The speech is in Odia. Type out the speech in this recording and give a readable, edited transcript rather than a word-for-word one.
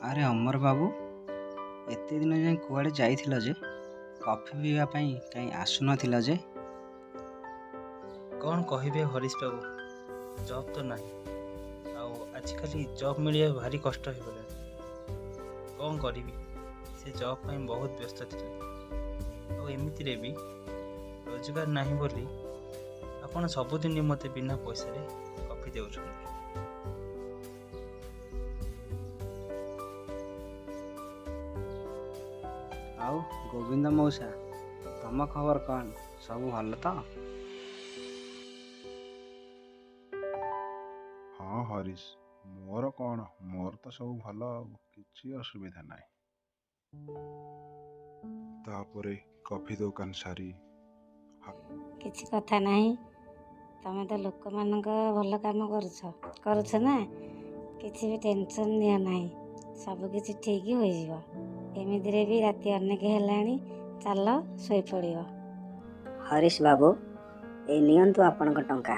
ଆରେ ଅମର ବାବୁ, ଏତେ ଦିନ ଯାଏଁ କୁଆଡ଼େ ଯାଇଥିଲ ଯେ? କଫି ପିଇବା ପାଇଁ କାହିଁ ଆସୁନଥିଲ ଯେ? କ'ଣ କହିବେ ହରିଶ ବାବୁ, ଜବ୍ ତ ନାହିଁ, ଆଉ ଆଜିକାଲି ଜବ୍ ମିଳିବା ଭାରି କଷ୍ଟ ହେଇଗଲାଣି। କ'ଣ କରିବି, ସେ ଜବ୍ ପାଇଁ ବହୁତ ବ୍ୟସ୍ତ ଥିଲି, ଆଉ ଏମିତିରେ ବି ରୋଜଗାର ନାହିଁ ବୋଲି ଆପଣ ସବୁଦିନ ମୋତେ ବିନା ପଇସାରେ କଫି ଦେଉଛନ୍ତି। ଆଉ ଗୋବିନ୍ଦ ମଉସା, ତମ ଖବର କ'ଣ? ସବୁ ଭଲ ତ? ହଁ ହରିଶ, ମୋର କ'ଣ, ମୋର ତ ସବୁ ଭଲ ଆଉ କିଛି ଅସୁବିଧା ନାହିଁ। ତାପରେ କଫି ଦୋକାନ ସାରି କିଛି କଥା ନାହିଁ, ତମେ ତ ଲୋକମାନଙ୍କ ଭଲ କାମ କରୁଛ ନା, କିଛି ବି ଟେନସନ୍ ନିଅ ନାହିଁ, ସବୁ କିଛି ଠିକ୍ ହୋଇଯିବ। ଏମିତିରେ ବି ରାତି ଅନେକ ହେଲାଣି, ଚାଲ ଶୋଇପଡ଼ିବ। ହରିଶ ବାବୁ, ଏଇ ନିଅନ୍ତୁ ଆପଣଙ୍କ ଟଙ୍କା।